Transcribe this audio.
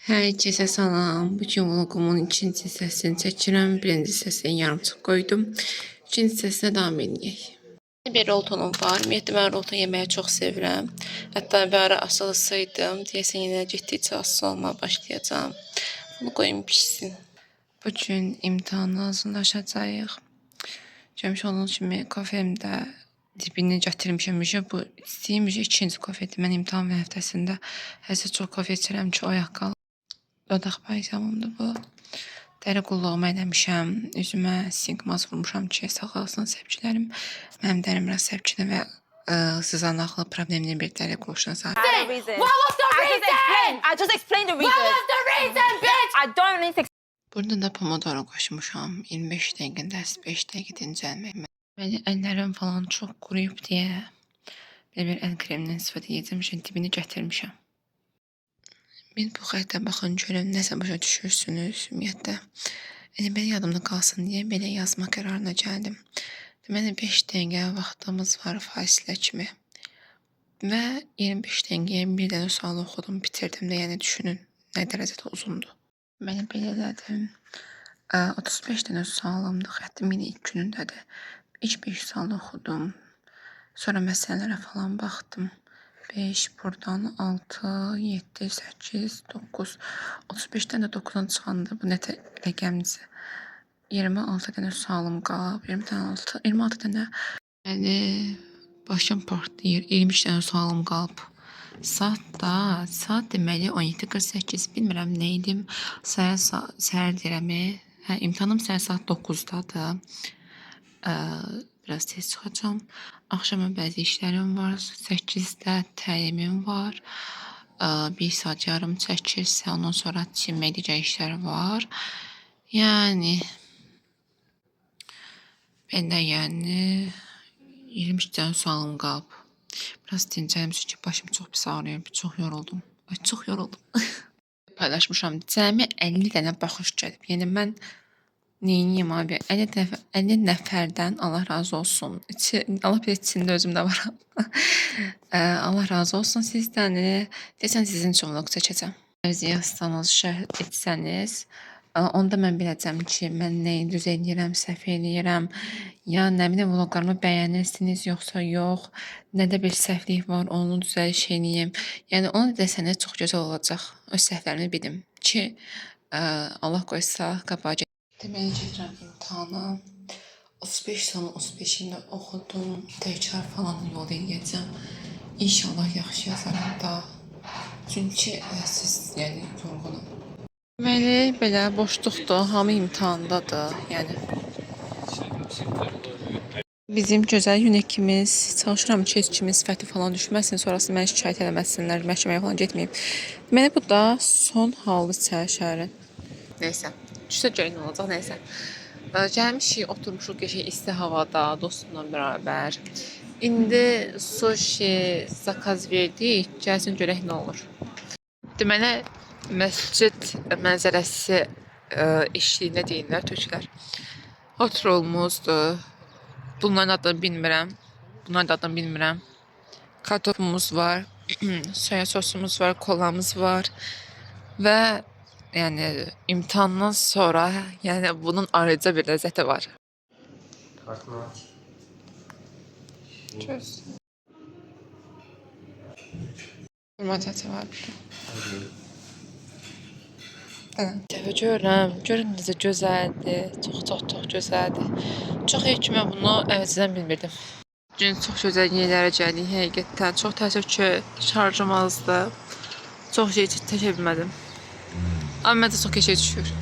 Herkese salam. Bugün vlogumun ikinci hissəsini çəkirəm. Birinci hissəsini yarımçıq qoydum. İkinci hissəsinə davam edək. Bir roltonum var. Ümumiyyətlə mən rolton yeməyi çox sevirəm. Hətta bir ara asılısıydım. Deyəsən yenə getdikcə asılı olmağa başlayacağam. Bunu qoyum pişsin. Bugün imtahana hazırlaşacağıq. Görmüş olduğunuz kimi kofemdə dibini gətirmişəm. Bu içdiyim ikinci kofedir. Mən imtahan həftəsində həsə çox kofe içirəm ki, oyaq qalım. Dodaq balzamımdır bu. Dəri qulluğumu eləmişəm. Üzümə sink maz vurmuşam ki, sağalsın səpkilərim. Mənim dərim biraz səpkidə və sızanaqlı problemli bir dəri quruluşuna sahib. I had a reason. What was the I just reason? explained. I just explained the reason. What was the reason, bitch? I don't need to Burada da pomodoro qoşmuşam. 25 dəqiqə dərs, 5 dəqiqə dincəlmək. Mənim əllərim falan çox quruyub deyə belə bir əl kremindən istifadə edəcəm. Şimdi dibini gətirmişəm. Bir bu xəttə baxın görüm nəsə başa düşürsünüz ümumiyyətlə. Elə belə yadımda qalsın deyə belə yazma qərarına gəldim. Deməli 5 dəqiqə vaxtımız var fasilə kimi. Və 25 dəqiqəyə bir dənə sualı oxudum, bitirdim də, yəni düşünün nə dərəcədə uzundur. Deməli belə elədim. 35 dənə sualımdır. Xəttim yenə ilk günündədir. İlk 5 sualı oxudum. Sonra məsələlərə falan baxdım. 5 buradan 6, 7, 8, 9. 35-dən də 9-dan çıxanda bu nə rəqəmdirsə. 26 dənə sualım qalıb. 26, 26 dənə. Yəni başım partlayır. 23 dənə sualım qalıb. Saat da, saat deməli 17:48. Bilmirəm nə idim. Səhər səhər deyirəm. Hə, imtahanım səhər saat 9-dadır. Biraz tez çıxacağam. Axşama bəzi işlərim var. 8-də təlimim var. 1 saat yarım çəkirsə, ondan sonra çimmək digər işlər var. Yəni belə yəni 23 dənə sualım qalıb. Biraz dincəlim çünki başım çox pis ağrıyır. Çox yoruldum. Ay, çox yoruldum. Paylaşmışam. Cəmi 50 dənə baxış gəlib. Yəni mən neyniyim abi? 50 dəfə 50 nəfərdən Allah razı olsun. İçi, Allah bilir içində özüm də varam. Allah razı olsun sizdən. Deyəsən sizin üçün vlog çəkəcəm. Əvəzi yazsanız, şərh etsəniz, onda mən biləcəm ki, mən nəyi düz eləyirəm, səhv eləyirəm. Ya nə bilim vloqlarımı bəyənirsiniz yoxsa yox. Nədə bir səhvlik var, onu düzəliş eləyim. Yəni onu desəniz çox gözəl olacaq. Öz səhvlərimi bilim ki, Allah qoysa qabağa. Deməli gedirəm imtahana. 35 sualın 35-ini oxudum. Təkrar falan yol eləyəcəm. İnşallah yaxşı yazaram da. Çünki siz yəni yorğunam. Deməli belə boşluqdur, hamı imtahandadır. Yəni bizim gözəl yunekimiz, çalışıram ki, heç kimin sifəti falan düşməsin, sonrasında məni şikayət eləməsinlər, məhkəməyə falan getməyim. Deməli bu da son halı şəhərin. Neysə, düşsə görək nə olacaq, neysə. Gəlmişik, oturmuşuq qəşəng isti havada dostumla beraber. İndi sushi zakaz verdik, gəlsin görək nə olur. Deməli, məscid mənzərəsi eşliyində deyirlər türklər. Oturulmuzdur. Bunların adını bilmirəm. Bunların da adını bilmirəm. Kartofumuz var, soya sosumuz var, kolamız var və yəni imtahandan sonra yəni bunun ayrıca bir ləzzəti var. Kartını aç. Çöz. Hurma var burada. Hadi. Dəfə görürəm, görün necə gözəldir. Çox, çox, çox gözəldir. Çox iyi ki, mən bunu əvvəlcədən bilmirdim. Bugün çox gözəl yerlərə gəldik həqiqətən. Çox təəssüf ki, şarjım azdı. Çox şey çəkə bilmədim. Amma məncə çox qəşəng düşür.